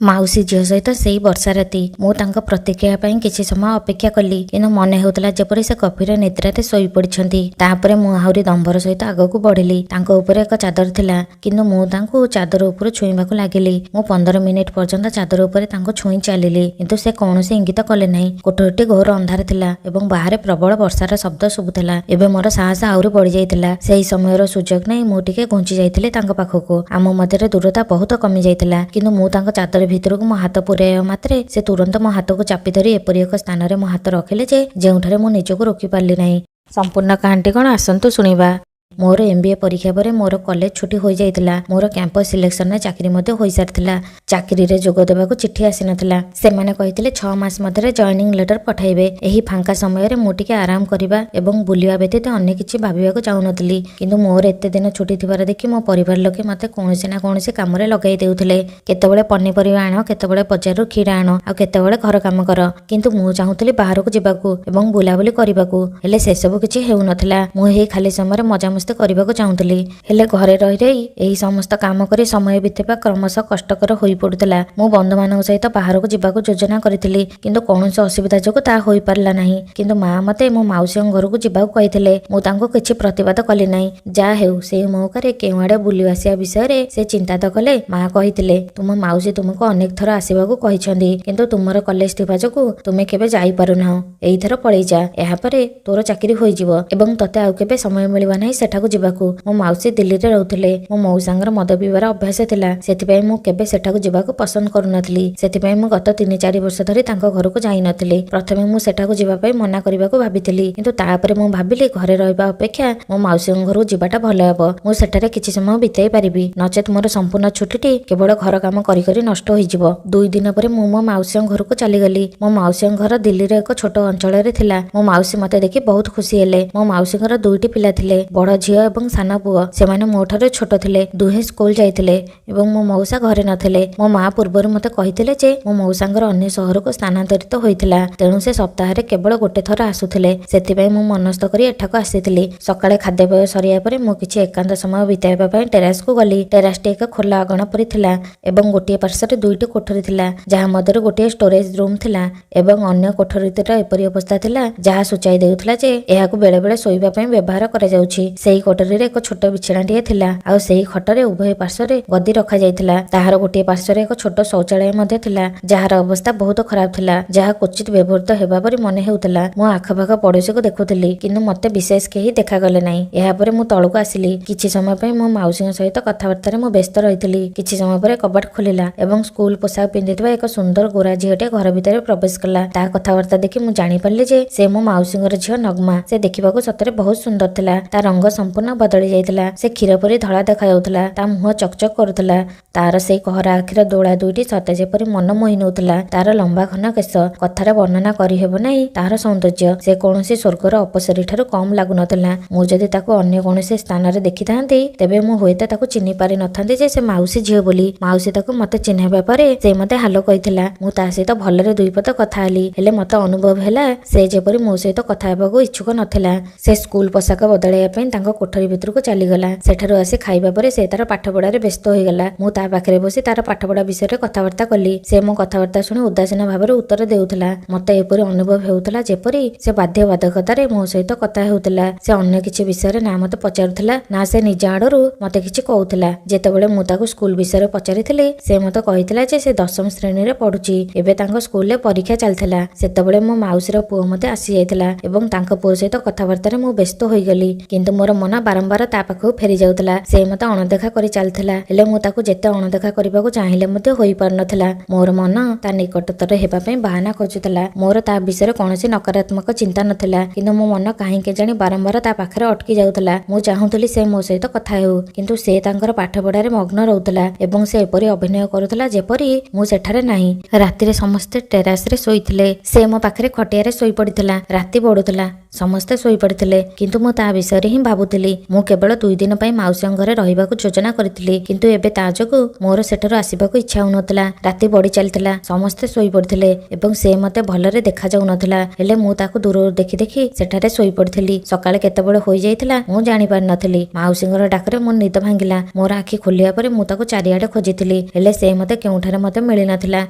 ମାଉସୀ ଝିଅ ସହିତ ସେଇ ବର୍ଷା ରାତି। ମୁଁ ତାଙ୍କ ପ୍ରତିକ୍ରିୟା ପାଇଁ କିଛି ସମୟ ଅପେକ୍ଷା କଲି, କିନ୍ତୁ ମନେ ହେଉଥିଲା ଯେପରି ସେ ଗଭୀର ନିଦ୍ରାରେ ଶୋଇପଡ଼ିଛନ୍ତି। ତାପରେ ମୁଁ ଆହୁରି ଦମ୍ଭର ସହିତ ଆଗକୁ ବଢ଼ିଲି। ତାଙ୍କ ଉପରେ ଏକ ଚାଦର ଥିଲା, କିନ୍ତୁ ମୁଁ ତାଙ୍କୁ ଚାଦର ଉପରୁ ଛୁଇଁବାକୁ ଲାଗିଲି। ମୁଁ 15 ମିନିଟ୍ ପର୍ଯ୍ୟନ୍ତ ଚାଦର ଉପରେ ତାଙ୍କୁ ଛୁଇଁ ଚାଲିଲି, କିନ୍ତୁ ସେ କୌଣସି ଇଙ୍ଗିତ କଲେ ନାହିଁ। କୋଠରୀଟି ଘୋର ଅନ୍ଧାର ଥିଲା ଏବଂ ବାହାରେ ପ୍ରବଳ ବର୍ଷାର ଶବ୍ଦ ଶୁଭୁଥିଲା। ଏବେ ମୋର ସାହସ ଆହୁରି ବଢ଼ିଯାଇଥିଲା। ସେହି ସମୟର ସୁଯୋଗ ନେଇ ମୁଁ ଟିକେ ଘୁଞ୍ଚି ଯାଇଥିଲି ତାଙ୍କ ପାଖକୁ। ଆମ ମଧ୍ୟରେ ଦୂରତା ବହୁତ କମି ଯାଇଥିଲା, କିନ୍ତୁ ମୁଁ ତାଙ୍କ ଚାଦର ଭିତରକୁ ମୋ ହାତ ପୁରାଇବା ମାତ୍ରେ ସେ ତୁରନ୍ତ ମୋ ହାତକୁ ଚାପି ଧରି ଏପରି ଏକ ସ୍ଥାନରେ ମୋ ହାତ ରଖିଲେ ଯେ ଯେଉଁଠାରେ ମୁଁ ନିଜକୁ ରୋକିପାରିଲି ନାହିଁ। ସମ୍ପୂର୍ଣ୍ଣ କାହାଣୀଟି କ'ଣ, ଆସନ୍ତୁ ଶୁଣିବା। ମୋର ଏମ୍.ବି.ଏ. ପରୀକ୍ଷା ପରେ ମୋର କଲେଜ ଛୁଟି ହୋଇଯାଇଥିଲା। ମୋର କ୍ୟାମ୍ପସ୍ ସିଲେକ୍ସନରେ ଚାକିରି ମଧ୍ୟ ହୋଇସାରିଥିଲା। ଚାକିରିରେ ଯୋଗ ଦେବାକୁ ଚିଠି ଆସିନଥିଲା। ସେମାନେ କହିଥିଲେ 6 ମାସ ମଧ୍ୟରେ ଜଏନିଂ ଲେଟର ପଠାଇବେ। ଏହି ଫାଙ୍କା ସମୟରେ ମୁଁ ଟିକେ ଆରାମ କରିବା ଏବଂ ବୁଲିବା ବ୍ୟତୀତ ଅନ୍ୟ କିଛି ଭାବିବାକୁ ଚାହୁଁନଥିଲି। କିନ୍ତୁ ମୋର ଏତେ ଦିନ ଛୁଟି ଥିବାର ଦେଖି ମୋ ପରିବାର ଲୋକେ ମୋତେ କୌଣସି ନା କୌଣସି କାମରେ ଲଗାଇ ଦେଉଥିଲେ। କେତେବେଳେ ପନିପରିବା ଆଣ, କେତେବେଳେ ବଜାରରୁ କ୍ଷୀର ଆଣ, ଆଉ କେତେବେଳେ ଘର କାମ କର। କିନ୍ତୁ ମୁଁ ଚାହୁଁଥିଲି ବାହାରକୁ ଯିବାକୁ ଏବଂ ବୁଲାବୁଲି କରିବାକୁ, ହେଲେ ସେସବୁ କିଛି ହେଉନଥିଲା। ମୁଁ ଏହି ଖାଲି ସମୟରେ ମଜାମସ୍ତି କରିବାକୁ ଚାହୁଁଥିଲି, ହେଲେ ଘରେ ରହି ରହି ଏହି ସମସ୍ତ କାମ କରି ସମୟ ବିତେଇବା କ୍ରମଶଃ କଷ୍ଟକର ହୋଇପଡୁଥିଲା। ମୁଁ ବନ୍ଧୁମାନଙ୍କ ସହିତ ବାହାରକୁ ଯିବାକୁ ଯୋଜନା କରିଥିଲି, କିନ୍ତୁ କୌଣସି ଅସୁବିଧା ଯୋଗୁଁ ତାହା ହୋଇପାରିଲା ନାହିଁ। କିନ୍ତୁ ମା ମୋତେ ମୋ ମାଉସୀଙ୍କ ଘରକୁ ଯିବାକୁ କହିଥିଲେ। ମୁଁ ତାଙ୍କୁ କିଛି ପ୍ରତିବାଦ କଲି ନାହିଁ। ଯାହା ହେଉ, ସେହି ମଉକାରେ କେଉଁଆଡ଼େ ବୁଲି ଆସିବା ବିଷୟରେ ସେ ଚିନ୍ତା ତ କଲେ। ମା କହିଥିଲେ, ତୁମ ମାଉସୀ ତୁମକୁ ଅନେକ ଥର ଆସିବାକୁ କହିଛନ୍ତି, କିନ୍ତୁ ତୁମର କଲେଜ ଥିବା ଯୋଗୁଁ ତୁମେ କେବେ ଯାଇପାରୁନାହଁ। ଏଇଥର ପଳେଇ ଯା। ଏହାପରେ ତୋର ଚାକିରି ହୋଇଯିବ ଏବଂ ତତେ ଆଉ କେବେ ସମୟ ମିଳିବ ନାହିଁ ସେଠାକୁ ଯିବାକୁ। ମୋ ମାଉସୀ ଦିଲ୍ଲୀରେ ରହୁଥିଲେ। ମୋ ମଉସାଙ୍କର ମଦ ପିଇବାର ଅଭ୍ୟାସ ଥିଲା, ସେଥିପାଇଁ ମୁଁ କେବେ ସେଠାକୁ ଯିବାକୁ ପସନ୍ଦ କରୁନଥିଲି। ସେଥିପାଇଁ ମୁଁ ଗତ 3-4 ବର୍ଷ ଧରି ତାଙ୍କ ଘରକୁ ଯାଇନଥିଲି। ପ୍ରଥମେ ମୁଁ ସେଠାକୁ ଯିବା ପାଇଁ ମନା କରିବାକୁ ଭାବିଥିଲି, କିନ୍ତୁ ତାପରେ ମୁଁ ଭାବିଲି ଘରେ ରହିବା ଅପେକ୍ଷା ମୋ ମାଉସୀଙ୍କ ଘରକୁ ଯିବାଟା ଭଲ ହେବ। ମୁଁ ସେଠାରେ କିଛି ସମୟ ବିତାଇ ପାରିବି, ନଚେତ୍ ମୋର ସମ୍ପୂର୍ଣ୍ଣ ଛୁଟିଟି କେବଳ ଘର କାମ କରି କରି ନଷ୍ଟ ହୋଇଯିବ। 2 ଦିନ ପରେ ମୁଁ ମୋ ମାଉସୀଙ୍କ ଘରକୁ ଚାଲିଗଲି। ମୋ ମାଉସୀଙ୍କ ଘର ଦିଲ୍ଲୀର ଏକ ଛୋଟ ଅଞ୍ଚଳରେ ଥିଲା। ମୋ ମାଉସୀ ମୋତେ ଦେଖି ବହୁତ ଖୁସି ହେଲେ। ମୋ ମାଉସୀଙ୍କର 2ଟି ପିଲା ଥିଲେ, ବଡ଼ ଝିଅ ଏବଂ ସାନ ପୁଅ। ସେମାନେ ମୋ ଠାରୁ ଛୋଟ ଥିଲେ। ଦୁହେଁ ସ୍କୁଲ ଯାଇଥିଲେ ଏବଂ ମୋ ମଉସା ଘରେ ନଥିଲେ। ମୋ ମା ପୂର୍ବରୁ ମୋତେ କହିଥିଲେ ଯେ ମୋ ମଉସାଙ୍କର ଅନ୍ୟ ସହରକୁ ସ୍ଥାନାନ୍ତରିତ ହୋଇଥିଲା, ତେଣୁ ସେ ସପ୍ତାହରେ କେବଳ ଗୋଟେ ଥର ଆସୁଥିଲେ। ସେଥିପାଇଁ ମୁଁ ମନସ୍ଥ କରି ଏଠାକୁ ଆସିଥିଲି। ସକାଳେ ଖାଦ୍ୟପେୟ ସରିବା ପରେ ମୁଁ କିଛି ଏକାନ୍ତ ସମୟ ବିତାଇବା ପାଇଁ ଟେରାସକୁ ଗଲି। ଟେରାସଟି ଏକ ଖୋଲା ଅଗଣ ପରି ଥିଲା ଏବଂ ଗୋଟିଏ ପାର୍ଶ୍ୱରେ 2ଟି କୋଠରୀ ଥିଲା, ଯାହା ମଧ୍ୟରୁ ଗୋଟିଏ ଷ୍ଟୋରେଜ ରୁମ୍ ଥିଲା ଏବଂ ଅନ୍ୟ କୋଠରୀଟିର ଏପରି ଅବସ୍ଥା ଥିଲା ଯାହା ସୂଚାଇ ଦେଉଥିଲା ଯେ ଏହାକୁ ବେଳେବେଳେ ଶୋଇବା ପାଇଁ ବ୍ୟବହାର କରାଯାଉଛି। ସେହି କୋଠରୀରେ ଏକ ଛୋଟ ବିଛଣାଟିଏ ଥିଲା, ଆଉ ସେହି ଖଟରେ ଉଭୟ ପାର୍ଶ୍ୱରେ ଗଦି ରଖାଯାଇଥିଲା। ତାହାର ଗୋଟିଏ ପାର୍ଶ୍ୱରେ ଏକ ଛୋଟ ଶୌଚାଳୟ ମଧ୍ୟ ଥିଲା, ଯାହାର ଅବସ୍ଥା ବହୁତ ଖରାପ ଥିଲା, ଯାହା କ୍ୱଚିତ୍ ବ୍ୟବହୃତ ହେବା ପରି ମନେ ହେଉଥିଲା। ମୁଁ ଆଖପାଖ ପଡ଼ୋଶୀକୁ ଦେଖୁଥିଲି, କିନ୍ତୁ ମୋତେ ବିଶେଷ କେହି ଦେଖାଗଲେ ନାହିଁ। ଏହାପରେ ମୁଁ ତଳକୁ ଆସିଲି। କିଛି ସମୟ ପାଇଁ ମୋ ମାଉସୀଙ୍କ ସହିତ କଥାବାର୍ତ୍ତାରେ ମୁଁ ବ୍ୟସ୍ତ ରହିଥିଲି। କିଛି ସମୟ ପରେ କବାଟ ଖୋଲିଲା ଏବଂ ସ୍କୁଲ ପୋଷାକ ପିନ୍ଧିଥିବା ଏକ ସୁନ୍ଦର ଗୋରା ଝିଅଟିଏ ଘର ଭିତରେ ପ୍ରବେଶ କଲା। ତା କଥାବାର୍ତ୍ତା ଦେଖି ମୁଁ ଜାଣିପାରିଲି ଯେ ସେ ମୋ ମାଉସୀଙ୍କର ଝିଅ ନଗ୍ମା। ସେ ଦେଖିବାକୁ ସତରେ ବହୁତ ସୁନ୍ଦର ଥିଲା। ତା ରଙ୍ଗ ସମ୍ପୂର୍ଣ୍ଣ ବଦଳି ଯାଇଥିଲା। ସେ କ୍ଷୀର ପରି ଧଳା ଦେଖାଯାଉଥିଲା। ତା ମୁହଁ ଚକଚକ କରୁଥିଲା। ତାର ସେଇ କହରା ଆଖିର ଦୋଳା ଦୁଇଟି ସତେ ଯେପରି ମନ ମୋହି ନେଉଥିଲା। ତାର ଲମ୍ବା ଘନ କେଶ, କଥାରେ ବର୍ଣ୍ଣନା କରିହେବ ନାହିଁ ତାହାର ସୌନ୍ଦର୍ଯ୍ୟ। ସେ କୌଣସି ସ୍ୱର୍ଗର ଅପସରୀ ଠାରୁ କମ୍ ଲାଗୁନଥିଲା। ମୁଁ ଯଦି ତାକୁ ଅନ୍ୟ କୌଣସି ସ୍ଥାନରେ ଦେଖିଥାନ୍ତି, ତେବେ ମୁଁ ହୁଏତ ତାକୁ ଚିହ୍ନି ପାରି ନଥାନ୍ତି ଯେ ସେ ମାଉସୀ ଝିଅ ବୋଲି। ମାଉସୀ ତାକୁ ମତେ ଚିହ୍ନାଇବା ପରେ ସେ ମତେ ହାଲୋ କହିଥିଲା। ମୁଁ ତା ସହିତ ଭଲରେ ଦୁଇ ପଦ କଥା ହେଲି, ହେଲେ ମତେ ଅନୁଭବ ହେଲା ସେ ଯେପରି ମୋ ସହିତ କଥା ହେବାକୁ ଇଚ୍ଛୁକ ନଥିଲା। ସେ ସ୍କୁଲ ପୋଷାକ ବଦଳାଇବା ପାଇଁ ତାଙ୍କ କୋଠରୀ ଭିତରକୁ ଚାଲିଗଲା। ସେଠାରୁ ଆସି ଖାଇବା ପରେ ସେ ତାର ପାଠପଢାରେ ବ୍ୟସ୍ତ ହୋଇଗଲା। ମୁଁ ତା ପାଖରେ ବସି ତାର ପାଠପଢା ବିଷୟରେ କଥାବାର୍ତ୍ତା କଲି। ସେ ମୋ କଥାବାର୍ତ୍ତା ଶୁଣି ଉଦାସୀନ ଭାବରେ ଉତ୍ତର ଦେଉଥିଲା। ମତେ ଏପରି ଅନୁଭବ ହେଉଥିଲା ଯେପରି ସେ ବାଧ୍ୟବାଧକତାରେ ମୋ ସହିତ କଥା ହେଉଥିଲା। ସେ ଅନ୍ୟ କିଛି ବିଷୟରେ ନା ମତେ ପଚାରୁଥିଲା, ନା ସେ ନିଜ ଆଡରୁ ମତେ କିଛି କହୁଥିଲା। ଯେତେବେଳେ ମୁଁ ତାକୁ ସ୍କୁଲ ବିଷୟରେ ପଚାରିଥିଲି, ସେ ମତେ କହିଥିଲା ଯେ ସେ 10ମ ଶ୍ରେଣୀରେ ପଢୁଛି। ଏବେ ତାଙ୍କ ସ୍କୁଲରେ ପରୀକ୍ଷା ଚାଲିଥିଲା। ସେତେବେଳେ ମୋ ମାଉସୀର ପୁଅ ମଧ୍ୟ ଆସିଯାଇଥିଲା ଏବଂ ତାଙ୍କ ପୁଅ ସହିତ କଥାବାର୍ତ୍ତାରେ ମୁଁ ବ୍ୟସ୍ତ ହୋଇଗଲି। କିନ୍ତୁ ମୋର ମନ ବାରମ୍ବାର ତା ପାଖକୁ ଫେରି ଯାଉଥିଲା। ସେ ମତେ ଅଣଦେଖା କରି ଚାଲିଥିଲା, ହେଲେ ମୁଁ ତାକୁ ଯେତେ ଅଣଦେଖା କରିବାକୁ ଚାହିଁଲେ ମଧ୍ୟ ହୋଇପାରୁନଥିଲା। ମୋର ମନ ତା ନିକଟତର ହେବା ପାଇଁ ବାହାନା ଖୋଜୁଥିଲା। ମୋର ତା ବିଷୟରେ କୌଣସି ନକାରାତ୍ମକ ଚିନ୍ତା ନଥିଲା, କିନ୍ତୁ ମୋ ମନ କାହିଁ କେଜାଣି ବାରମ୍ବାର ତା ପାଖରେ ଅଟକି ଯାଉଥିଲା। ମୁଁ ଚାହୁଁଥିଲି ସେ ମୋ ସହିତ କଥା ହେଉ, କିନ୍ତୁ ସେ ତାଙ୍କର ପାଠପଢାରେ ମଗ୍ନ ରହୁଥିଲା ଏବଂ ସେ ଏପରି ଅଭିନୟ କରୁଥିଲା ଯେପରି ମୁଁ ସେଠାରେ ନାହିଁ। ରାତିରେ ସମସ୍ତେ ଟେରାସରେ ଶୋଇଥିଲେ। ସେ ମୋ ପାଖରେ ଖଟିଆରେ ଶୋଇପଡ଼ିଥିଲା। ରାତି ବଢୁଥିଲା, ସମସ୍ତେ ଶୋଇପଡ଼ିଥିଲେ, କିନ୍ତୁ ମୁଁ ତା ବିଷୟରେ ହିଁ ଭାବୁଥିଲି। ଭାବୁଥିଲି। ମୁଁ କେବଳ 2 ଦିନ ପାଇଁ ମାଉସୀଙ୍କ ଘରେ ରହିବାକୁ ଯୋଜନା କରିଥିଲି, କିନ୍ତୁ ଏବେ ତା ଯୋଗୁଁ ମୋର ସେଠାରୁ ଆସିବାକୁ ଇଚ୍ଛା ହେଉନଥିଲା। ରାତି ବଢି ଚାଲିଥିଲା, ସମସ୍ତେ ଶୋଇପଡ଼ିଥିଲେ ଏବଂ ସେ ମୋତେ ଭଲରେ ଦେଖାଯାଉନଥିଲା। ହେଲେ ମୁଁ ତାକୁ ଦୂରରୁ ଦେଖି ଦେଖି ସେଠାରେ ଶୋଇପଡ଼ିଥିଲି। ସକାଳେ କେତେବେଳେ ହୋଇଯାଇଥିଲା ମୁଁ ଜାଣିପାରିନଥିଲି। ମାଉସୀଙ୍କର ଡାକରେ ମୋ ନିଦ ଭାଙ୍ଗିଲା। ମୋର ଆଖି ଖୋଲିବା ପରେ ମୁଁ ତାକୁ ଚାରିଆଡ଼େ ଖୋଜିଥିଲି, ହେଲେ ସେ ମୋତେ କେଉଁଠାରେ ମୋତେ ମିଳିନଥିଲା।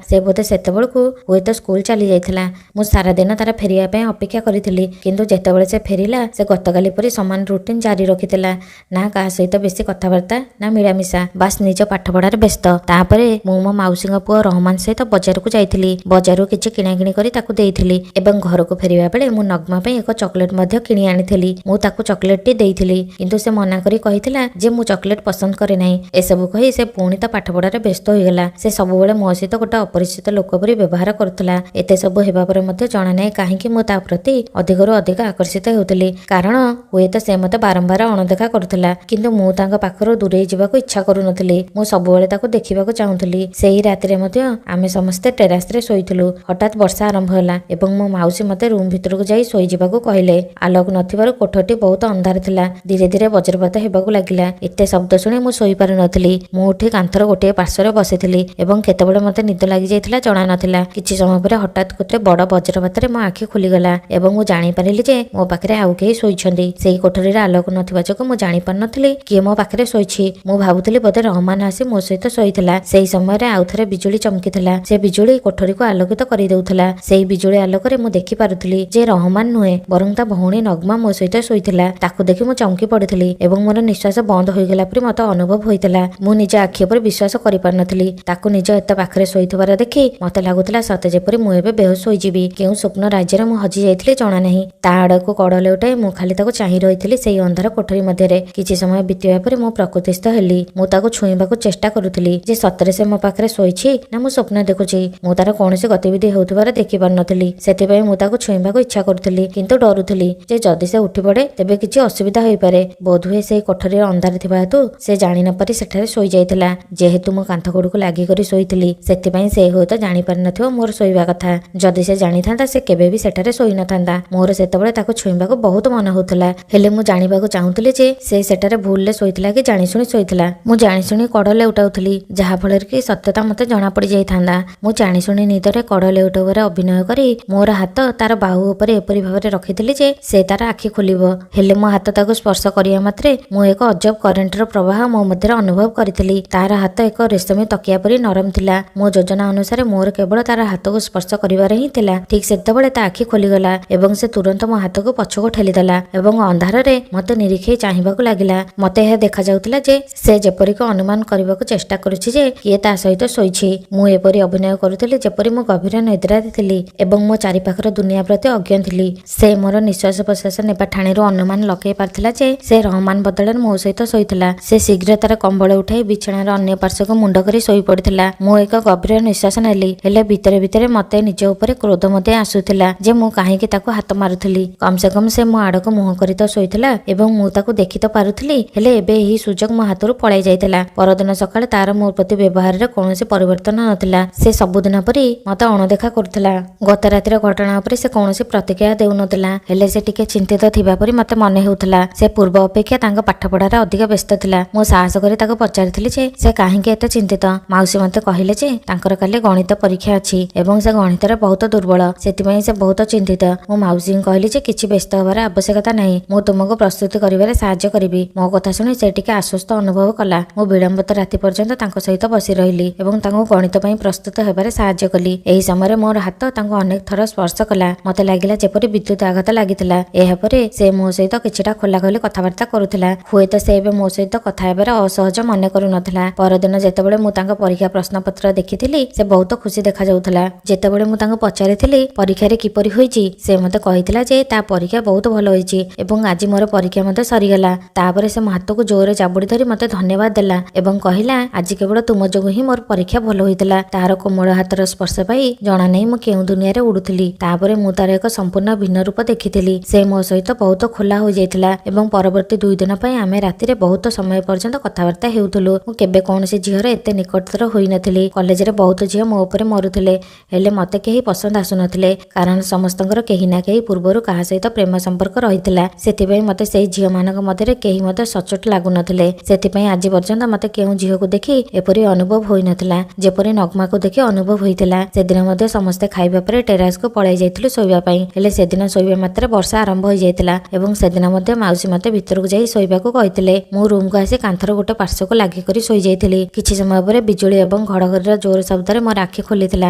ସେ ବୋଧେ ସେତେବେଳକୁ ହୁଏତ ସ୍କୁଲ ଚାଲି ଯାଇଥିଲା। ମୁଁ ସାରାଦିନ ତାର ଫେରିବା ପାଇଁ ଅପେକ୍ଷା କରିଥିଲି, କିନ୍ତୁ ଯେତେବେଳେ ସେ ଫେରିଲା ସେ ଗତକାଲି ପରି ସମାନ ରୁଟିନ୍ ଜାରି ରଖିଥିଲା। ନା କାହା ସହିତ ବେଶୀ କଥାବାର୍ତ୍ତା, ନା ମିଳାମିଶା, ବାସ୍ ନିଜ ପାଠପଢ଼ାରେ ବ୍ୟସ୍ତ। ତାପରେ ମୁଁ ମୋ ମାଉସୀଙ୍କ ପୁଅ ରହମାନ ସହିତ ବଜାରକୁ ଯାଇଥିଲି। ବଜାରରୁ କିଛି କିଣାକିଣି କରି ତାକୁ ଦେଇଥିଲି ଏବଂ ଘରକୁ ଫେରିବା ବେଳେ ମୁଁ ନଗ୍ମା ପାଇଁ ଏକ ଚକୋଲେଟ୍ ମଧ୍ୟ କିଣି ଆଣିଥିଲି। ମୁଁ ତାକୁ ଚକୋଲେଟ୍ଟି ଦେଇଥିଲି, କିନ୍ତୁ ସେ ମନା କରି କହିଥିଲା ଯେ ମୁଁ ଚକୋଲେଟ୍ ପସନ୍ଦ କରେ ନାହିଁ। ଏସବୁ କହି ସେ ପୁଣି ତା ପାଠପଢ଼ାରେ ବ୍ୟସ୍ତ ହୋଇଗଲା। ସେ ସବୁବେଳେ ମୋ ସହିତ ଗୋଟେ ଅପରିଚିତ ଲୋକ ପରି ବ୍ୟବହାର କରୁଥିଲା। ଏତେ ସବୁ ହେବା ପରେ ମଧ୍ୟ ଜଣା ନାହିଁ କାହିଁକି ମୁଁ ତା ପ୍ରତି ଅଧିକରୁ ଅଧିକ ଆକର୍ଷିତ ହେଉଥିଲି। କାରଣ ହୁଏତ ସେ ମୋତେ ବାରମ୍ବାର ଅଣଦେଖା କରୁଥିଲା, କିନ୍ତୁ ମୁଁ ତାଙ୍କ ପାଖରୁ ଦୂରେଇ ଯିବାକୁ ଇଚ୍ଛା କରୁନଥିଲି। ମୁଁ ସବୁବେଳେ ତାକୁ ଦେଖିବାକୁ ଚାହୁଁଥିଲି। ସେହି ରାତିରେ ମଧ୍ୟ ଆମେ ସମସ୍ତେ ଟେରାସରେ ଶୋଇଥିଲୁ। ହଠାତ୍ ବର୍ଷା ଆରମ୍ଭ ହେଲା ଏବଂ ମୋ ମାଉସୀ ମୋତେ ରୁମ୍ ଭିତରକୁ ଯାଇ ଶୋଇଯିବାକୁ କହିଲେ। ଆଲୋକ ନଥିବାରୁ କୋଠଟି ବହୁତ ଅନ୍ଧାର ଥିଲା। ଧୀରେ ଧୀରେ ବଜ୍ରପାତ ହେବାକୁ ଲାଗିଲା। ଏତେ ଶବ୍ଦ ଶୁଣି ମୁଁ ଶୋଇପାରୁନଥିଲି। ମୁଁ ଉଠି କାନ୍ଥର ଗୋଟିଏ ପାର୍ଶ୍ୱରେ ବସିଥିଲି ଏବଂ କେତେବେଳେ ମୋତେ ନିଦ ଲାଗିଯାଇଥିଲା ଜଣା ନଥିଲା। କିଛି ସମୟ ପରେ ହଠାତ୍ ଗୋଟେ ବଡ଼ ବଜ୍ରପାତରେ ମୋ ଆଖି ଖୋଲିଗଲା ଏବଂ ମୁଁ ଜାଣିପାରିଲି ଯେ ମୋ ପାଖରେ ଆଉ କେହି ଶୋଇଛନ୍ତି। ସେଇ କୋଠରୀରେ ଆଲୋକ ନଥିବା ଯୋଗୁଁ ମୁଁ ଜାଣିପାରୁନଥିଲି କିଏ ମୋ ପାଖରେ ଶୋଇଛି। ମୁଁ ଭାବୁଥିଲି ବୋଧେ ରହମାନ ଆସି ମୋ ସହିତ ଶୋଇଥିଲା। ସେହି ସମୟରେ ଆଉ ଥରେ ବିଜୁଳି ଚମକିଥିଲା। ସେ ବିଜୁଳି କୋଠରୀକୁ ଆଲୋକିତ କରିଦେଉଥିଲା। ସେଇ ବିଜୁଳି ଆଲୋକରେ ମୁଁ ଦେଖିପାରୁଥିଲି ଯେ ରହମାନ ନୁହେଁ, ବରଂ ତା ଭଉଣୀ ନଗ୍ମା ମୋ ସହିତ ଶୋଇଥିଲା। ତାକୁ ଦେଖି ମୁଁ ଚମକି ପଡ଼ିଥିଲି ଏବଂ ମୋର ନିଶ୍ୱାସ ବନ୍ଦ ହୋଇଗଲା ପରି ମତେ ଅନୁଭବ ହୋଇଥିଲା। ମୁଁ ନିଜ ଆଖି ଉପରେ ବିଶ୍ୱାସ କରିପାରୁନଥିଲି। ତାକୁ ନିଜ ଏତେ ପାଖରେ ଶୋଇଥିବାର ଦେଖି ମତେ ଲାଗୁଥିଲା ସତେ ଯେପରି ମୁଁ ଏବେ ବେହୋସ ହୋଇଯିବି। କେଉଁ ସ୍ୱପ୍ନ ରାଜ୍ୟରେ ମୁଁ ହଜି ଯାଇଥିଲି ଜଣା ନାହିଁ। ତା ଆଡ଼କୁ କଡ଼ ଲେଉଟାଇ ମୁଁ ଖାଲି ତାକୁ ଚାହିଁ ରହିଥିଲି ସେଇ ଅନ୍ଧାର କୋଠରୀ ମଧ୍ୟରେ। କିଛି ସମୟ ବିତିବା ପରେ ମୁଁ ପ୍ରକୃତିସ୍ଥ ହେଲି। ମୁଁ ତାକୁ ଛୁଇଁବାକୁ ଚେଷ୍ଟା କରୁଥିଲି ଯେ ସତରେ ସେ ମୋ ପାଖରେ ଶୋଇଛି ନା ମୁଁ ସ୍ୱପ୍ନ ଦେଖୁଛି। ମୁଁ ତାର କୌଣସି ଗତିବିଧି ହେଉଥିବାର ଦେଖିପାରୁନଥିଲି। ସେଥିପାଇଁ ମୁଁ ତାକୁ ଛୁଇଁବାକୁ ଇଚ୍ଛା କରୁଥିଲି, କିନ୍ତୁ ଡରୁଥିଲି ଯେ ଯଦି ସେ ଉଠି ପଡ଼େ ତେବେ କିଛି ଅସୁବିଧା ହୋଇପାରେ। ବୋଧହୁଏ ସେଇ କୋଠରୀରେ ଅନ୍ଧାର ଥିବା ହେତୁ ସେ ଜାଣି ନପାରି ସେଠାରେ ଶୋଇଯାଇଥିଲା। ଯେହେତୁ ମୁଁ କାନ୍ଥ ଗୋଡ଼କୁ ଲାଗିକରି ଶୋଇଥିଲି, ସେଥିପାଇଁ ସେ ହୁଏତ ଜାଣିପାରିନଥିବ ମୋର ଶୋଇବା କଥା। ଯଦି ସେ ଜାଣିଥାନ୍ତା ସେ କେବେ ବି ସେଠାରେ ଶୋଇନଥାନ୍ତା। ମୋର ସେତେବେଳେ ତାକୁ ଛୁଇଁବାକୁ ବହୁତ ମନ ହେଉଥିଲା, ହେଲେ ମୁଁ ଜାଣିବାକୁ ଚାହୁଁଥିଲି ଯେ ସେ ସେଠାରେ ଭୁଲରେ ଶୋଇଥିଲା କି ଜାଣିଶୁଣି ଶୋଇଥିଲା। ମୁଁ ଜାଣିଶୁଣି କଡ଼ ଲେଉଟାଉଥିଲି, ଯାହାଫଳରେ କି ସତ୍ୟତା ମୋତେ ଜଣା ପଡ଼ିଯାଇଥାନ୍ତା। ମୁଁ ଜାଣିଶୁଣି ନିଦରେ କଡ଼ ଲେଉଟାଇବାର ଅଭିନୟ କରି ମୋର ହାତ ତାର ବାହୁ ଉପରେ ଏପରି ଭାବରେ ରଖିଥିଲି ଯେ ସେ ତାର ଆଖି ଖୋଲିବ। ହେଲେ ମୋ ହାତ ତାକୁ ସ୍ପର୍ଶ କରିବା ମାତ୍ରେ ମୁଁ ଏକ ଅଜବ କରେଣ୍ଟର ପ୍ରବାହ ମୋ ମଧ୍ୟରେ ଅନୁଭବ କରିଥିଲି। ତାର ହାତ ଏକ ରେଶମୀ ତକିଆ ପରି ନରମ ଥିଲା। ମୋ ଯୋଜନା ଅନୁସାରେ ମୋର କେବଳ ତାର ହାତକୁ ସ୍ପର୍ଶ କରିବାର ହିଁ ଥିଲା। ଠିକ୍ ସେତେବେଳେ ତା ଆଖି ଖୋଲିଗଲା ଏବଂ ସେ ତୁରନ୍ତ ମୋ ହାତକୁ ପଛକୁ ଠେଲିଦେଲା ଏବଂ ଅନ୍ଧାରରେ ମୋତେ ନିରୀକ୍ଷେଇ ଚାହିଁବାକୁ ଲାଗିଲା। ମୋତେ ଏହା ଦେଖାଯାଉଥିଲା ଯେ ସେ ଯେପରିକି ଅନୁମାନ କରିବାକୁ ଚେଷ୍ଟା କରୁଛି ଯେ କିଏ ତା ସହିତ ଶୋଇଛି। ମୁଁ ଏପରି ଅଭିନୟ କରୁଥିଲି ଯେପରି ମୁଁ ଗଭୀର ନିଦ୍ରାରେ ଥିଲି ଏବଂ ମୋ ଚାରିପାଖର ଦୁନିଆ ପ୍ରତି ଅଜ୍ଞ ଥିଲି। ସେ ମୋର ନିଶ୍ୱାସ ପ୍ରଶ୍ୱାସ ନେବା ଠାଣିରୁ ଅନୁମାନ ଲଗାଇ ପାରିଥିଲା ଯେ ସେ ରହମାନ ବଦଳରେ ମୋ ସହିତ ଶୋଇଥିଲା। ସେ ଶୀଘ୍ର ତାର କମ୍ବଳ ଉଠାଇ ବିଛଣାର ଅନ୍ୟ ପାର୍ଶ୍ୱକୁ ମୁଣ୍ଡ କରି ଶୋଇପଡ଼ିଥିଲା। ମୁଁ ଏକ ଗଭୀର ନିଶ୍ୱାସ ନେଲି, ହେଲେ ଭିତରେ ଭିତରେ ମୋତେ ନିଜ ଉପରେ କ୍ରୋଧ ମଧ୍ୟ ଆସୁଥିଲା ଯେ ମୁଁ କାହିଁକି ତାକୁ ହାତ ମାରୁଥିଲି। କମ୍ ସେ କମ୍ ସେ ମୋ ଆଡ଼କୁ ମୁହଁ କରି ତ ଶୋଇଥିଲା ଏବଂ ମୁଁ ତାକୁ ଦେଖି ତ ପାରୁଥିଲି। ହେଲେ ଏବେ ଏହି ସୁଯୋଗ ମୋ ହାତରୁ ପଳାଇ ଯାଇଥିଲା। ପରଦିନ ସକାଳେ ତାର ମୋ ପ୍ରତି ବ୍ୟବହାରରେ କୌଣସି ପରିବର୍ତ୍ତନ ନଥିଲା। ସେ ସବୁଦିନ ପରି ମତେ ଅଣଦେଖା କରୁଥିଲା। ଗତ ରାତିର ଘଟଣା ଉପରେ ସେ କୌଣସି ପ୍ରତିକ୍ରିୟା ଦେଉନଥିଲା, ହେଲେ ସେ ଟିକେ ଚିନ୍ତିତ ଥିବା ପରି ମତେ ମନେ ହେଉଥିଲା। ସେ ପୂର୍ବ ଅପେକ୍ଷା ତାଙ୍କ ପାଠପଢ଼ାରେ ଅଧିକ ବ୍ୟସ୍ତ ଥିଲା। ମୁଁ ସାହସ କରି ତାକୁ ପଚାରିଥିଲି ଯେ ସେ କାହିଁକି ଏତେ ଚିନ୍ତିତ। ମାଉସୀ ମତେ କହିଲେ ଯେ ତାଙ୍କର କାଲି ଗଣିତ ପରୀକ୍ଷା ଅଛି ଏବଂ ସେ ଗଣିତରେ ବହୁତ ଦୁର୍ବଳ, ସେଥିପାଇଁ ସେ ବହୁତ ଚିନ୍ତିତ। ମୁଁ ମାଉସୀଙ୍କୁ କହିଲି ଯେ କିଛି ବ୍ୟସ୍ତ ହେବାର ଆବଶ୍ୟକତା ନାହିଁ, ମୁଁ ତୁମକୁ ପ୍ରସ୍ତୁତି କରିବାରେ ସାହାଯ୍ୟ କରିବି। ମୋ କଥା ଶୁଣି ସେ ଟିକେ ଆଶ୍ୱସ୍ତ ଅନୁଭବ କଲା। ମୁଁ ବିଳମ୍ବିତ ରାତି ପର୍ଯ୍ୟନ୍ତ ତାଙ୍କ ସହିତ ବସି ରହିଲି ଏବଂ ତାଙ୍କୁ ଗଣିତ ପାଇଁ ପ୍ରସ୍ତୁତ ହେବାରେ ସାହାଯ୍ୟ କଲି। ଏହି ସମୟରେ ମୋର ହାତ ତାଙ୍କୁ ଅନେକ ଥର ସ୍ପର୍ଶ କଲା। ମତେ ଲାଗିଲା ଯେପରି ବିଦ୍ୟୁତ ଆଘାତ ଲାଗିଥିଲା। ଏହାପରେ ସେ ମୋ ସହିତ କିଛିଟା ଖୋଲାଖୋଲି କଥାବାର୍ତ୍ତା କରୁଥିଲା। ହୁଏତ ସେ ଏବେ ମୋ ସହିତ କଥା ହେବାରେ ଅସହଜ ମନେ କରୁନଥିଲା। ପରଦିନ ଯେତେବେଳେ ମୁଁ ତାଙ୍କ ପରୀକ୍ଷା ପ୍ରଶ୍ନପତ୍ର ଦେଖିଥିଲି, ସେ ବହୁତ ଖୁସି ଦେଖାଯାଉଥିଲା। ଯେତେବେଳେ ମୁଁ ତାଙ୍କୁ ପଚାରିଥିଲି ପରୀକ୍ଷାରେ କିପରି ହୋଇଛି, ସେ ମତେ କହିଥିଲା ଯେ ତା ପରୀକ୍ଷା ବହୁତ ଭଲ ହୋଇଛି ଏବଂ ଆଜି ମୋର ପରୀକ୍ଷା ମଧ୍ୟ ସରିଗଲା। ତାପରେ ସେ ମୋ ହାତକୁ ଜୋରରେ ଜାବୁଡ଼ି ଧରି ମତେ ଧନ୍ୟବାଦ ଦେଲା ଏବଂ କହିଲା, ଆଜି କେବଳ ତୁମ ଯୋଗୁଁ ହିଁ ମୋର ପରୀକ୍ଷା ଭଲ ହୋଇଥିଲା। ତାର କୋମଳ ହାତର ସ୍ପର୍ଶ ପାଇ ଜଣା ନାହିଁ ମୁଁ କେଉଁ ଦୁନିଆରେ ଉଡୁଥିଲି। ତାପରେ ମୁଁ ତାର ଏକ ସମ୍ପୂର୍ଣ୍ଣ ଭିନ୍ନ ରୂପ ଦେଖିଥିଲି। ସେ ମୋ ସହିତ ବହୁତ ଖୋଲା ହୋଇଯାଇଥିଲା ଏବଂ ପରବର୍ତ୍ତୀ 2 ଦିନ ପାଇଁ ଆମେ ରାତିରେ ବହୁତ ସମୟ ପର୍ଯ୍ୟନ୍ତ କଥାବାର୍ତ୍ତା ହେଉଥିଲୁ। ମୁଁ କେବେ କୌଣସି ଝିଅର ଏତେ ନିକଟତର ହୋଇନଥିଲି। କଲେଜରେ ବହୁତ ଝିଅ ମୋ ଉପରେ ମରୁଥିଲେ, ହେଲେ ମତେ କେହି ପସନ୍ଦ ଆସୁନଥିଲେ, କାରଣ ସମସ୍ତଙ୍କର କେହି ନା କେହି ପୂର୍ବରୁ କାହା ସହିତ ପ୍ରେମ ସମ୍ପର୍କ ରହିଥିଲା। ସେଥିପାଇଁ ମତେ ସେଇ ସେହି ଝିଅମାନଙ୍କ ମଧ୍ୟରେ କେହି ମଧ୍ୟ ସଚୋଟ ଲାଗୁନଥିଲେ। ସେଥିପାଇଁ ଆଜି ପର୍ଯ୍ୟନ୍ତ ମୋତେ କେଉଁ ଝିଅକୁ ଦେଖି ଏପରି ଅନୁଭବ ହୋଇନଥିଲା, ଯେପରି ନଗ୍ମାକୁ ଦେଖି ଅନୁଭବ ହୋଇଥିଲା। ସେଦିନ ମଧ୍ୟ ସମସ୍ତେ ଖାଇବା ପରେ ଟେରାସକୁ ପଳାଇ ଯାଇଥିଲୁ ଶୋଇବା ପାଇଁ। ହେଲେ ସେଦିନ ଶୋଇବା ମାତ୍ରେ ବର୍ଷା ଆରମ୍ଭ ହୋଇଯାଇଥିଲା ଏବଂ ସେଦିନ ମଧ୍ୟ ମାଉସୀ ମୋତେ ଭିତରକୁ ଯାଇ ଶୋଇବାକୁ କହିଥିଲେ। ମୁଁ ରୁମକୁ ଆସି କାନ୍ଥର ଗୋଟେ ପାର୍ଶ୍ୱକୁ ଲାଗିକରି ଶୋଇଯାଇଥିଲି। କିଛି ସମୟ ପରେ ବିଜୁଳି ଏବଂ ଘଡ଼ଘଡ଼ିର ଜୋର ଶବ୍ଦରେ ମୋର ଆଖି ଖୋଲିଥିଲା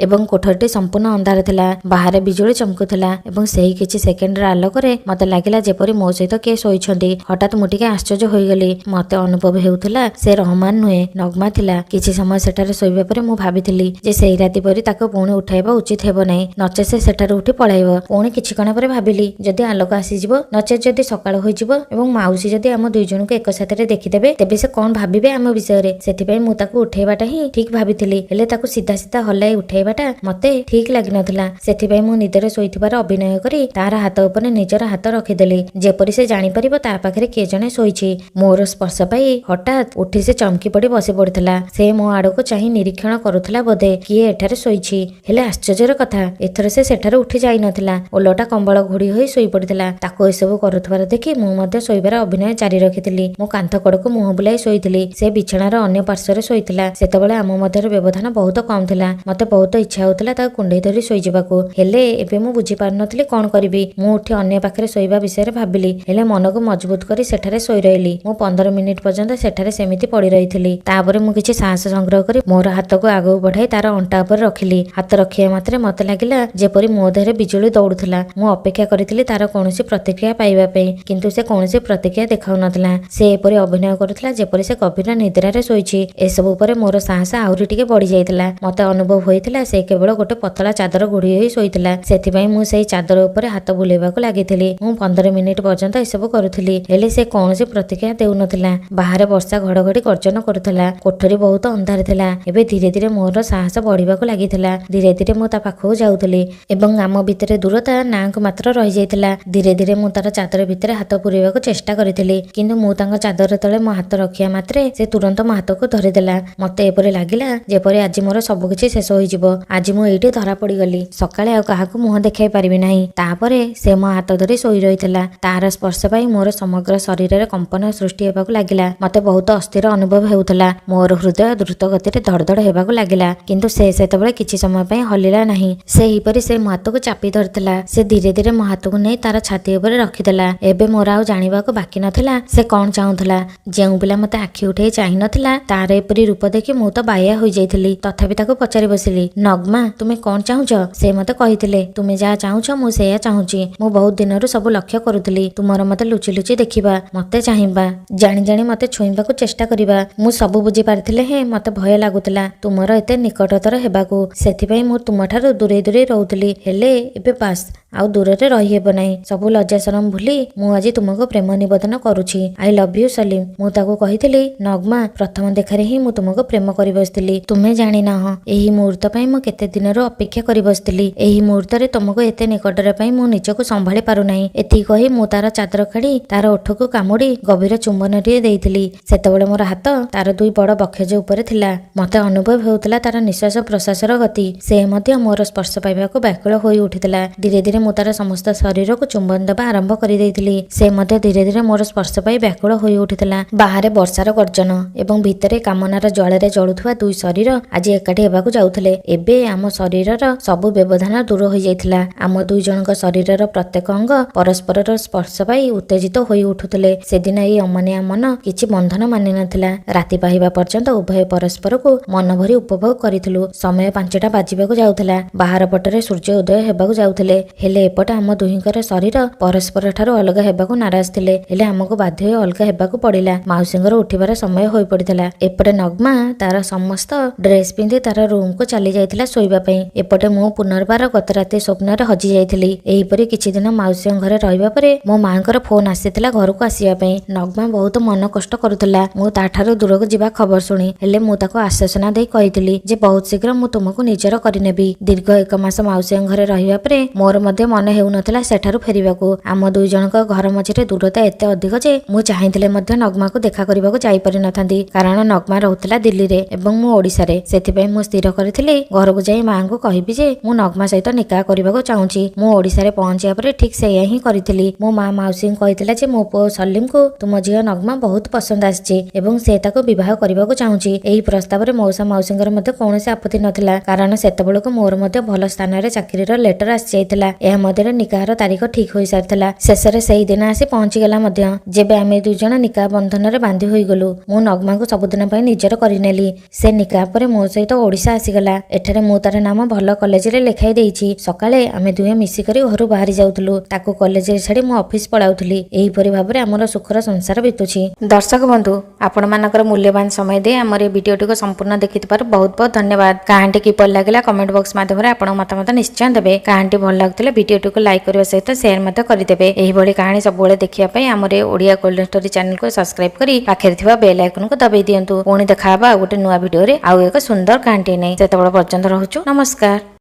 ଏବଂ କୋଠରୀଟି ସମ୍ପୂର୍ଣ୍ଣ ଅନ୍ଧାର ଥିଲା। ବାହାରେ ବିଜୁଳି ଚମକୁଥିଲା ଏବଂ ସେହି କିଛି ସେକେଣ୍ଡର ଆଲୋକରେ ମୋତେ ଲାଗିଲା ଯେପରି ମୋ ସହିତ କିଏ ଶୋଇଛନ୍ତି। ହଠାତ୍ ମୁଁ ଟିକେ ଆଶ୍ଚର୍ଯ୍ୟ ହୋଇଗଲି। ମୋତେ ଅନୁଭବ ହେଉଥିଲା ସେ ରହମାନ ନୁହେଁ, ନଗ୍ମା ଥିଲା। କିଛି ସମୟ ସେଠାରେ ଶୋଇବା ପରେ ମୁଁ ଭାବିଥିଲି ଯେ ସେଇ ରାତି ପରି ତାକୁ ପୁଣି ଉଠାଇବା ଉଚିତ ହେବ ନାହିଁ, ନଚେତ୍ ସେ ସେଠାରୁ ଉଠି ପଳାଇବ। ପୁଣି କିଛି କ୍ଷଣ ପରେ ଭାବିଲି, ଯଦି ଆଲୋକ ଆସିଯିବ, ନଚେତ୍ ଯଦି ସକାଳ ହୋଇଯିବ ଏବଂ ମାଉସୀ ଯଦି ଆମ ଦୁଇ ଜଣଙ୍କୁ ଏକ ସାଥିରେ ଦେଖିଦେବେ, ତେବେ ସେ କଣ ଭାବିବେ ଆମ ବିଷୟରେ। ସେଥିପାଇଁ ମୁଁ ତାକୁ ଉଠେଇବାଟା ହିଁ ଠିକ ଭାବିଥିଲି। ହେଲେ ତାକୁ ସିଧା ସିଧା ହଲାଇ ଉଠେଇବାଟା ମତେ ଠିକ ଲାଗିନଥିଲା। ସେଥିପାଇଁ ମୁଁ ନିଦରେ ଶୋଇଥିବାର ଅଭିନୟ କରି ତାର ହାତ ଉପରେ ନିଜର ହାତ ରଖିଦେଲି, ଯେପରି ସେ ଜାଣିପାରିବ ତା ପାଖରେ କିଏ ଜଣେ ଶୋଇଛି। ମୋର ସ୍ପର୍ଶ ପାଇ ହଠାତ୍ ଉଠି ସେ ଚମକି ପଡି ବସି ପଡିଥିଲା। ସେ ମୋ ଆଡକୁ ଚାହିଁ ନିରୀକ୍ଷଣ କରୁଥିଲା ବୋଧେ କିଏ ଏଠାରେ ଶୋଇଛି। ହେଲେ ଆଶ୍ଚର୍ଯ୍ୟର କଥା, ଏଥର ସେ ସେଠାରୁ ଉଠି ଯାଇନଥିଲା, ଓଲଟା କମ୍ବଳ ଘୋଡି ହୋଇ ଶୋଇ ପଡିଥିଲା। ତାକୁ ଏସବୁ କରୁଥିବାର ଦେଖି ମୁଁ ମଧ୍ୟ ଶୋଇବାର ଅଭିନୟ ଜାରି ରଖିଥିଲି। ମୁଁ କାନ୍ଥ କଡକୁ ମୁହଁ ବୁଲାଇ ଶୋଇଥିଲି। ସେ ବିଛଣାର ଅନ୍ୟ ପାର୍ଶ୍ୱରେ ଶୋଇଥିଲା। ସେତେବେଳେ ଆମ ମଧ୍ୟରେ ବ୍ୟବଧାନ ବହୁତ କମ ଥିଲା। ମତେ ବହୁତ ଇଚ୍ଛା ହେଉଥିଲା ତାକୁ କୁଣ୍ଢେଇ ଧରି ଶୋଇଯିବାକୁ। ହେଲେ ଏବେ ମୁଁ ବୁଝିପାରୁନଥିଲି କଣ କରିବି। ମୁଁ ଉଠି ଅନ୍ୟ ପାଖରେ ଶୋଇବା ବିଷୟରେ ଭାବିଲି, ହେଲେ ମନକୁ ମଜବୁତ କରି ସେଠାରେ ଶୋଇ ରହିଲି। ମୁଁ 15 ମିନିଟ ପର୍ଯ୍ୟନ୍ତ ସେଠାରେ ସେମିତି ପଡି ରହିଥିଲି। ତାପରେ ମୁଁ କିଛି ସାହସ ସଂଗ୍ରହ କରି ମୋର ହାତକୁ ଆଗକୁ ବଢାଇ ତାର ଅଣ୍ଟା ଉପରେ ରଖିଲି। ହାତ ରଖିବା ମାତ୍ରେ ମତେ ଲାଗିଲା ଯେପରି ମୋ ଦେହରେ ବିଜୁଳି ଦୌଡୁଥିଲା। ମୁଁ ଅପେକ୍ଷା କରିଥିଲି ତାର କୌଣସି ପ୍ରତିକ୍ରିୟା ପାଇବା ପାଇଁ, କିନ୍ତୁ ସେ କୌଣସି ପ୍ରତିକ୍ରିୟା ଦେଖାଉନଥିଲା। ସେ ଏପରି ଅଭିନୟ କରୁଥିଲା ଯେପରି ସେ ଗଭୀର ନିଦ୍ରାରେ ଶୋଇଛି। ଏସବୁ ପରେ ମୋର ସାହସ ଆହୁରି ଟିକେ ବଢି ଯାଇଥିଲା। ମତେ ଅନୁଭବ ହୋଇଥିଲା ସେ କେବଳ ଗୋଟେ ପତଳା ଚାଦର ଘୋଡି ହୋଇ ଶୋଇଥିଲା। ସେଥିପାଇଁ ମୁଁ ସେଇ ଚାଦର ଉପରେ ହାତ ବୁଲେଇବାକୁ ଲାଗିଥିଲି। ମୁଁ 15 ମିନିଟ ପର୍ଯ୍ୟନ୍ତ ଏସବୁ କରୁଥିଲି, ହେଲେ ସେ କୌଣସି ପ୍ରତିକ୍ରିୟା ଦେଉନଥିଲା। ବାହାରେ ବର୍ଷା ଘଡଘଡି ଗର୍ଜନ କରୁଥିଲା। କୋଠରୀ ବହୁତ ଅନ୍ଧାର ଥିଲା। ଏବେ ଧୀରେ ଧୀରେ ମୋର ସାହସ ବଢିବାକୁ ଲାଗିଥିଲା। ଧୀରେ ଧୀରେ ମୁଁ ତା ପାଖକୁ ଯାଉଥିଲି ଏବଂ ଆମ ଭିତରେ ଦୂରତା ନାଁକୁ ମାତ୍ର ରହିଯାଇଥିଲା। ଧୀରେ ଧୀରେ ମୁଁ ତାର ଚାଦର ଭିତରେ ହାତ ପୁରେଇବାକୁ ଚେଷ୍ଟା କରିଥିଲି, କିନ୍ତୁ ମୁଁ ତାଙ୍କ ଚାଦର ତଳେ ମୋ ହାତ ରଖିବା ମାତ୍ରେ ସେ ତୁରନ୍ତ ମୋ ହାତକୁ ଧରିଦେଲା। ମତେ ଏପରି ଲାଗିଲା ଯେପରି ଆଜି ମୋର ସବୁକିଛି ଶେଷ ହୋଇଯିବ। ଆଜି ମୁଁ ଏଇଠି ଧରା ପଡିଗଲି। ସକାଳେ ଆଉ କାହାକୁ ମୁହଁ ଦେଖାଇ ପାରିବି ନାହିଁ। ତାପରେ ସେ ମୋ ହାତ ଧରି ଶୋଇ ରହିଥିଲା। ତାର ସ୍ପର୍ଶ ପାଇଁ ମୋର ସମଗ୍ର ଶରୀରରେ କମ୍ପନ ସୃଷ୍ଟି ହେବାକୁ ଲାଗିଲା। ମତେ ବହୁତ ଅସ୍ଥିର ଅନୁଭବ ହେଉଥିଲା। ମୋର ହୃଦୟ ଦ୍ରୁତ ଗତିରେ ଧଡ଼ଧଡ଼ ହେବାକୁ ଲାଗିଲା। କିନ୍ତୁ ସେ ସେତେବେଳେ କିଛି ସମୟ ପାଇଁ ହଲିଲା ନାହିଁ। ସେହିପରି ସେ ମୋ ହାତକୁ ଚାପି ଧରିଥିଲା। ସେ ଧୀରେ ଧୀରେ ମୋ ହାତକୁ ନେଇ ତାର ଛାତି ଉପରେ ରଖିଦେଲା। ଏବେ ମୋର ଆଉ ଜାଣିବାକୁ ବାକି ନଥିଲା ସେ କଣ ଚାହୁଁଥିଲା। ଯେଉଁ ପିଲା ମତେ ଆଖି ଉଠେଇ ଚାହିଁନଥିଲା, ତାର ଏପରି ରୂପ ଦେଖି ମୁଁ ତ ବାୟା ହୋଇଯାଇଥିଲି। ତଥାପି ତାକୁ ପଚାରି ବସିଲି, ନଗ୍ମା, ତୁମେ କଣ ଚାହୁଁଛ? ସେ ମତେ କହିଥିଲେ, ତୁମେ ଯାହା ଚାହୁଁଛ ମୁଁ ସେଇଆ ଚାହୁଁଛି। ମୁଁ ବହୁତ ଦିନରୁ ସବୁ ଲକ୍ଷ୍ୟ କରୁଥିଲି। ତୁମର ମତେ ଲୁଚି ଲୁଚି ଦେଖିବା, ମତେ ଚାହିଁବା, ଜାଣି ଜାଣି ମତେ ଛୁଇଁବାକୁ ଚେଷ୍ଟା କରିବା, ମୁଁ ସବୁ ବୁଝି ପାରିଥିଲେ ହେଁ ମତେ ଭୟ ଲାଗୁଥିଲା ତୁମର ଏତେ ନିକଟତର ହେବାକୁ। ସେଥିପାଇଁ ମୁଁ ତୁମଠାରୁ ଦୂରେଇ ଦୂରେଇ ରହୁଥିଲି। ହେଲେ ଏବେ ବାସ୍, ଆଉ ଦୂରରେ ରହିହେବ ନାହିଁ। ସବୁ ଲଜ୍ଜା ସରମ ଭୁଲି ମୁଁ ଆଜି ତୁମକୁ ପ୍ରେମ ନିବେଦନ କରୁଛି। I love you Salim. ମୁଁ ତାକୁ କହିଥିଲି, ନଗ୍ମା, ପ୍ରଥମ ଦେଖାରେ ହିଁ ମୁଁ ତୁମକୁ ପ୍ରେମ କରି ବସିଥିଲି। ତୁମେ ଜାଣିନାହ ଏହି ମୁହୂର୍ତ୍ତ ପାଇଁ ମୁଁ କେତେ ଦିନରୁ ଅପେକ୍ଷା କରି ବସିଥିଲି। ଏହି ମୁହୂର୍ତ୍ତରେ ତୁମକୁ ଏତେ ନିକଟରେ ପାଇଁ ମୁଁ ନିଜକୁ ସମ୍ଭାଳି ପାରୁନାହିଁ। ଏତିକି କହି ମୁଁ ତାର ଚାଦର କାଢି ତାର ଓଠକୁ କାମୁଡି ଗଭୀର ଚୁମ୍ବନଟିଏ ଦେଇଥିଲି। ସେତେବେଳେ ମୋର ହାତ ତାର ଦୁଇ ବଡ ବକ୍ଷଜ ଉପରେ ଥିଲା। ମତେ ଅନୁଭବ ହେଉଥିଲା ତାର ନିଶ୍ୱାସ ପ୍ରଶ୍ୱାସର ଗତି। ସେ ମଧ୍ୟ ମୋର ସ୍ପର୍ଶ ପାଇବାକୁ ବ୍ୟାକୁଳ ହୋଇ ଉଠିଥିଲା। ଧୀରେ ଧୀରେ ମୁଁ ତାର ସମସ୍ତ ଶରୀରକୁ ଚୁମ୍ବନ ଦେବା ଆରମ୍ଭ କରିଦେଇଥିଲି। ସେ ମଧ୍ୟ ଧୀରେ ଧୀରେ ମୋର ସ୍ପର୍ଶ ପାଇ ବ୍ୟାକୁଳ ହୋଇ ଉଠିଥିଲା। ବାହାରେ ବର୍ଷାର ଗର୍ଜନ ଏବଂ ଭିତରେ କାମନାର ଜ୍ୱାଳାରେ ଜଳୁଥିବା ଦୁଇ ଶରୀର ଆଜି ଏକାଠି ହେବାକୁ ଯାଉଥିଲେ। ଏବେ ଆମ ଶରୀରର ସବୁ ବ୍ୟବଧାନ ଦୂର ହୋଇଯାଇଥିଲା। ଆମ ଦୁଇ ଜଣଙ୍କ ଶରୀରର ପ୍ରତ୍ୟେକ ଅଙ୍ଗ ପରସ୍ପରର ସ୍ପର୍ଶ ପାଇ ଉତ୍ତେଜିତ ହୋଇ ଉଠୁଥିଲେ। ସେଦିନ ଏଇ ଅମାନିଆ ମନ କିଛି ବନ୍ଧନ ମାନି ନଥିଲା। ରାତି ପାହିବା ପର୍ଯ୍ୟନ୍ତ ଉଭୟ ପରସ୍ପରକୁ ମନ ଭରି ଉପଭୋଗ କରିଥିଲୁ। ସମୟ 5ଟା ବାଜିବାକୁ ଯାଉଥିଲା। ବାହାର ପଟରେ ସୂର୍ଯ୍ୟ ଉଦୟ ହେବାକୁ ଯାଉଥିଲେ। ହେଲେ ଏପଟେ ଆମ ଦୁହିଁଙ୍କର ଶରୀର ପରସ୍ପର ଠାରୁ ଅଲଗା ହେବାକୁ ନାରାଜ ଥିଲେ। ହେଲେ ଆମକୁ ବାଧ୍ୟ ହୋଇ ଅଲଗା ହେବାକୁ ପଡିଲା। ମାଉସୀଙ୍କର ଉଠିବାର ସମୟ ହୋଇ ପଡିଥିଲା। ଏପଟେ ନଗ୍ମା ତାର ସମସ୍ତ ଡ୍ରେସ ପିନ୍ଧି ତାର ରୁମକୁ ଚାଲି ଯାଇଥିଲା ଶୋଇବା ପାଇଁ। ଏପଟେ ମୁଁ ପୁନର୍ବାର ଗତ ରାତି ସ୍ୱପ୍ନରେ ହଜି ଯାଇଥିଲି। ଏହିପରି କିଛି ଦିନ ମାଉସୀଙ୍କ ଘରେ ରହିବା ପରେ ମୋ ମାଙ୍କର ଫୋନ ଆସିଥିଲା ଘରକୁ ଆସିବା ପାଇଁ। ନଗ୍ମା ବହୁତ ମନ କଷ୍ଟ କରୁଥିଲା ମୁଁ ତାଠାରୁ ଦୂରକୁ ଯିବା ଖବର ଶୁଣି। ହେଲେ ମୁଁ ତାକୁ ଆଶ୍ୱାସନା ଦେଇ କହିଥିଲି ଯେ ବହୁତ ଶୀଘ୍ର ମୁଁ ତୁମକୁ ନିଜର କରିନେବି। ଦୀର୍ଘ 1 ମାସ ମାଉସୀଙ୍କ ଘରେ ରହିବା ପରେ ମୋର ମଧ୍ୟ ମନ ହେଉନଥିଲା ସେଠାରୁ ଫେରିବାକୁ। ଆମ ଦୁଇ ଜଣଙ୍କ ଘର ମଝିରେ ଦୂରତା ଏତେ ଅଧିକ ଯେ ମୁଁ ଚାହିଁଥିଲେ ମଧ୍ୟ ନଗ୍ମାକୁ ଦେଖା କରିବାକୁ ଯାଇପାରିନଥାନ୍ତି, କାରଣ ନଗ୍ମା ରହୁଥିଲା ଦିଲ୍ଲୀରେ ଏବଂ ମୁଁ ଓଡ଼ିଶାରେ। ସେଥିପାଇଁ ମୁଁ ସ୍ଥିର କରିଥିଲି ଘରକୁ ଯାଇ ମାଆଙ୍କୁ କହିବି ଯେ ମୁଁ ନଗ୍ମା ସହିତ ନିକାହ କରିବାକୁ ଚାହୁଁଛି। ମୁଁ ଓଡ଼ିଶାରେ ପହଞ୍ଚିବା ପରେ ଠିକ୍ ସେଇଆ ହିଁ କରିଥିଲି। ମୋ ମା ମାଉସୀଙ୍କୁ କହିଥିଲା ଯେ ମୋ ପୁଅ ସଲିମକୁ ତୁମ ଝିଅ ନଗ୍ମା ବହୁତ ପସନ୍ଦ ଆସିଛି ଏବଂ ସେ ତାକୁ ବିବାହ କରିବାକୁ ଚାହୁଁଛି। ଏହି ପ୍ରସ୍ତାବରେ ମଉସା ମାଉସୀଙ୍କର ମଧ୍ୟ କୌଣସି ଆପତ୍ତି ନଥିଲା, କାରଣ ସେତେବେଳକୁ ମୋର ମଧ୍ୟ ଭଲ ସ୍ଥାନରେ ଚାକିରିର ଲେଟର ଆସିଯାଇଥିଲା। ଏହା ମଧ୍ୟରେ ନିକାହର ତାରିଖ ଠିକ୍ ହୋଇସାରିଥିଲା। ଶେଷରେ ସେହି ଦିନ ଆସି ପହଞ୍ଚିଗଲା ମଧ୍ୟ, ଯେବେ ଆମେ ଦୁଇ ଜଣ ନିକାହ ବନ୍ଧନରେ ବାନ୍ଧି ହୋଇଗଲୁ। ମୁଁ ନଗ୍ମାକୁ ସବୁଦିନ ପାଇଁ ନିଜର କରିନେଲି। ସେ ନିକାହ ପରେ ମୋ ସହିତ ଓଡ଼ିଶା ଆସିଗଲା। ଏଠାରେ ମୁଁ ତାର ନାମ ଭଲ କଲେଜରେ ଲେଖାଇ ଦେଇଛି। ସକାଳେ ଆମେ ଦୁହେଁ ମିଶିକରି ଘରୁ ବାହାରି ଯାଉଥିଲୁ। ତାକୁ କଲେଜରେ ଛାଡ଼ି ମୁଁ ଅଫିସ ପଳାଉଥିଲି। ଏହିପରି ଭାବରେ ଆମର ସୁଖର ସଂସାର ବିତୁଛି। ଦର୍ଶକ ବନ୍ଧୁ, ଆପଣମାନଙ୍କର ମୂଲ୍ୟବାନ ସମୟ ଦେଇ ଆମର ଏ ଭିଡ଼ିଓଟିକୁ ସମ୍ପୂର୍ଣ୍ଣ ଦେଖିଥିବାରୁ ବହୁତ ବହୁତ ଧନ୍ୟବାଦ। କାହାଣୀଟି କିପରି ଲାଗିଲା କମେଣ୍ଟ ବକ୍ସ ମାଧ୍ୟମରେ ଆପଣଙ୍କ ମତାମତ ନିଶ୍ଚୟ ଦେବେ। କାହାଣୀଟି ଭଲ ଲାଗୁଥିଲେ ଭିଡ଼ିଓଟିକୁ ଲାଇକ୍ କରିବା ସହିତ ସେୟାର ମଧ୍ୟ କରିଦେବେ। ଏହିଭଳି କାହାଣୀ ସବୁବେଳେ ଦେଖିବା ପାଇଁ ଆମର ଏ ଓଡ଼ିଆ ଗୋଲ୍ଡେନ୍ ଷ୍ଟୋରି ଚ୍ୟାନେଲକୁ ସବସ୍କ୍ରାଇବ କରି ପାଖରେ ଥିବା ବେଲ୍ ଆଇକନକୁ ଦବାଇ ଦିଅନ୍ତୁ। ପୁଣି ଦେଖା ହବା ଆଉ ଗୋଟେ ନୂଆ ଭିଡ଼ିଓରେ ଆଉ ଏକ ସୁନ୍ଦର କାହାଣୀଟି ନେଇ। ସେତେବେଳେ ପର୍ଯ୍ୟନ୍ତ ରହୁଛୁ, ନମସ୍କାର।